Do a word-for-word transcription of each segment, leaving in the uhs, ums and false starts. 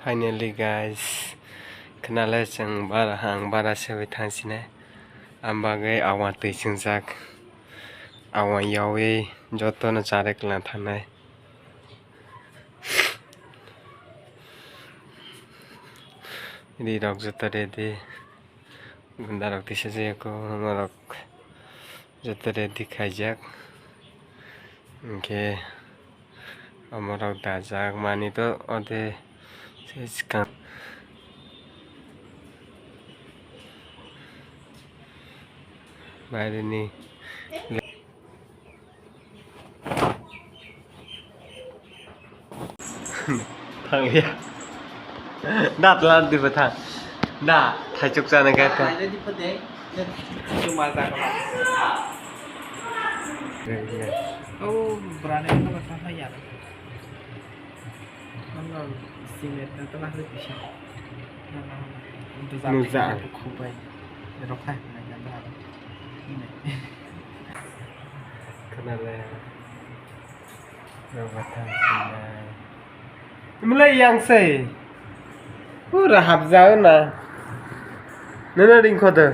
Finally guys, khnale chwng bara, ang bara sewi thangsinai. Ang bagwi awa twi chwngjak. Awa yawi jotono chare kwlang thangnai. Ri rok joto ready. Gunda rok tisa jaya ko, norok joto ready khaijak. Hwnkhe omorok dajak mani to ode se swkang. Baire ni. Thangya. Da tla di ba thang. Da, thaichuk chana khe thang. Ai, di pha de. Cuma ta ka. Oh, berani ka ba thang ya. Ano, simet na tla di bisa. Nujak. Khubai. Rokha na ya ba. Khwnale. Rok bathang sinai. Imulai yang sei. Pura hapjao na. Nana ringkho de.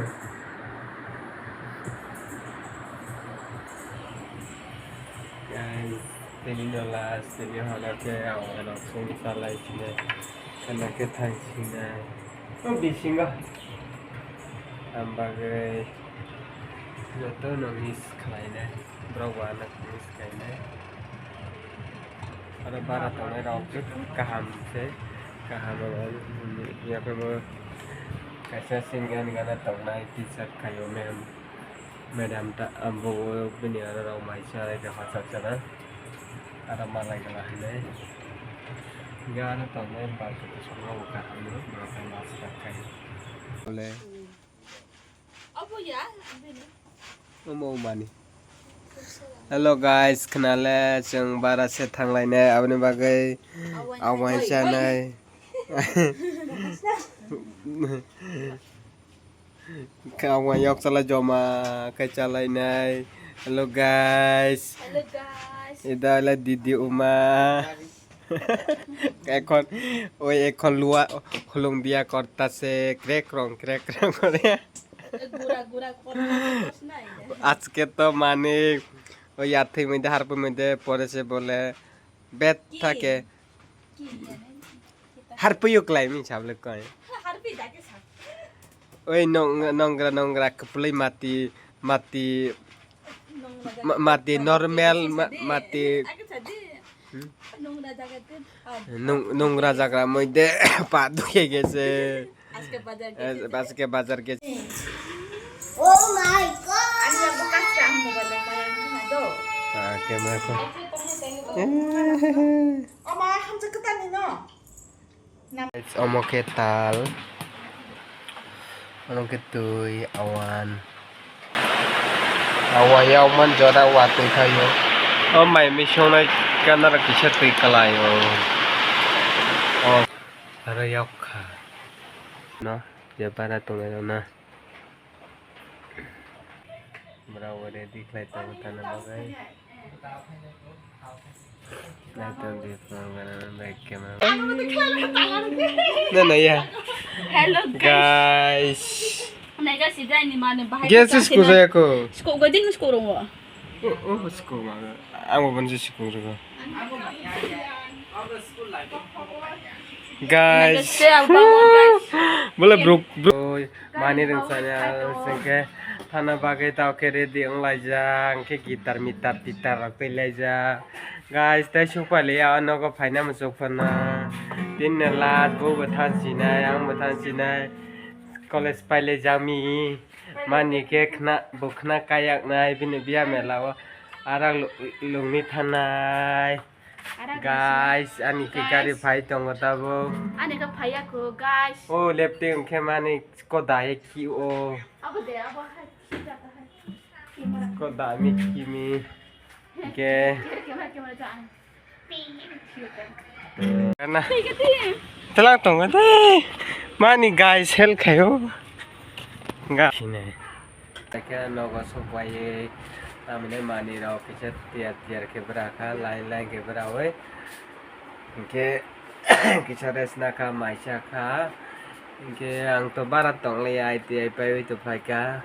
Guys, tini no last, tini holo ke awal rok sung salai sini. Kana ke thang sinai. Oh, bisingo. Ambagwe. Joto no miss khlainai, borok bo ano miss khlainai. Aro bara tongnai rok joto kaham se, kaham abo yaphaimo kaisa singani gana tongnai teacher khaio ma'am, madam ta abo bini aro rok mai cha rai kha hochak chana aro malai gana hinai gana tongnai bar joto songno bo kaham no borok hai master khai. Bole. Omo mani. Hello guys, khnale chwng bara se thanglainai aboni bagwi awai chanai. Kha awai yok chala joma khai chalainai. Hello guys. Hello guys. Ida le didi uma. Ekhon, oi ekhon lua khulung dia korta se krek krong krek krong kore. Gura gura korta se kosnai. Ajke to mani oi yathwi mui de harpui mui de pore se bole bet thake. Harpui uklai mi sable koi. Harpui dake sa. Oi nong nongra nongra kwplwi mati mati. Ma- mati normal ma- mati. Nung- nungra jagra moide pa duke gese. Aske bazar gese. Oh my god. Ani abo kaska ang mobile bai mayang kha do. Ah, camera ko. Ama hamsa ketani no. Guys, omo khe tal, omo khe twi, awan, awan yokman jora watwi phaio. O mai misongnai kanaro kisa twi kwlaio. O aro yok kha. No, je bara tongnai rok na. Bwrao ready khlai tongo thana bagwi. Naitok di phone gana bai camera. No, no, ya. Hello, guys. Guys. Nai ga si dai ni mane bahai. Gas ka is kuja ko. Sko go ding sko rongo. Oh, oh, sko ma. Ang bo banji sko rongo. Guys. Nai ga se ang bango, guys. Bole bro, bro. Mani rwngsani sengkhe thana bagwi tao khe ready wng laijak, hwnkhe guitar mitar titar rok twi laijak. Guys, tei sukpali ya o nogo phaina muchuk phano. Tinno last bo bo thansinai, ang bo thansinai. College pai laijak mi. Mani khe khna, bo khna kaiyaknai bini biya mela o. Arak lu-, lungni thanai. Guys, ani khe gari phai tongo tabuk. Ani khe phaiya kho, guys. O lepte wngkhe mani koda he khi o. Abo de, abo hai, khi jata hai. Koda mi khi mi. Khe. Khe, khe, khe, khe, khe. Kana. Tei khe, tei. Telang tongo tei. Mani guys, help khaio. Ga. Sine. Khe nogo sokpaiwi tamni manwirok kisa tiyar tiyar khe bwrakha, line line khe bwrawi. Hinkhe kisa rest nakha, mai sakha. Hinkhe ang to bara tonglaiya, I T I paiwi to phaikha.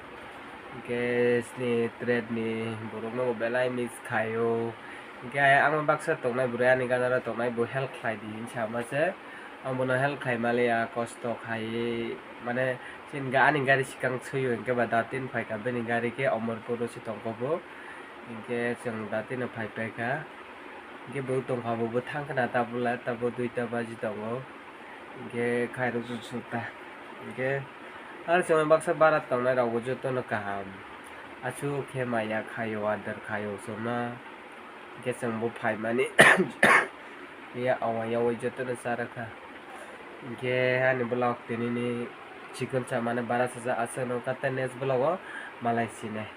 Hinkhe chini trade ni borok no belai miss khaio. Hinkhe ang baksa tongnai bwrwi ani ganaro tongnai bo help khlai di hinwi sama se. Ang bono help khai maliya, kosto khai mane chini ga-, ani gari swkang swiyo hinkhe ba datin phaikha bini gari khe Omorpur o se tongkha bo. Hinkhe chwng datin no phaipaikha. Hinkhe bo tongkha bo, bo thangkhwna tabuk la, tabuk duita baji tongo. Hinkhe khairok sukta. Hinkhe aro chwng baksa bara tongnai rok bo jotono kaham. Aswk khe maya khaio, adar khaio chwngno. Hinkhe chwng bo phaimani ya awa yawi jotono charwkha. Hinkhe ani vlog tinini chikon chamani bara sajak, aswk no kata next vlog o malai sinai.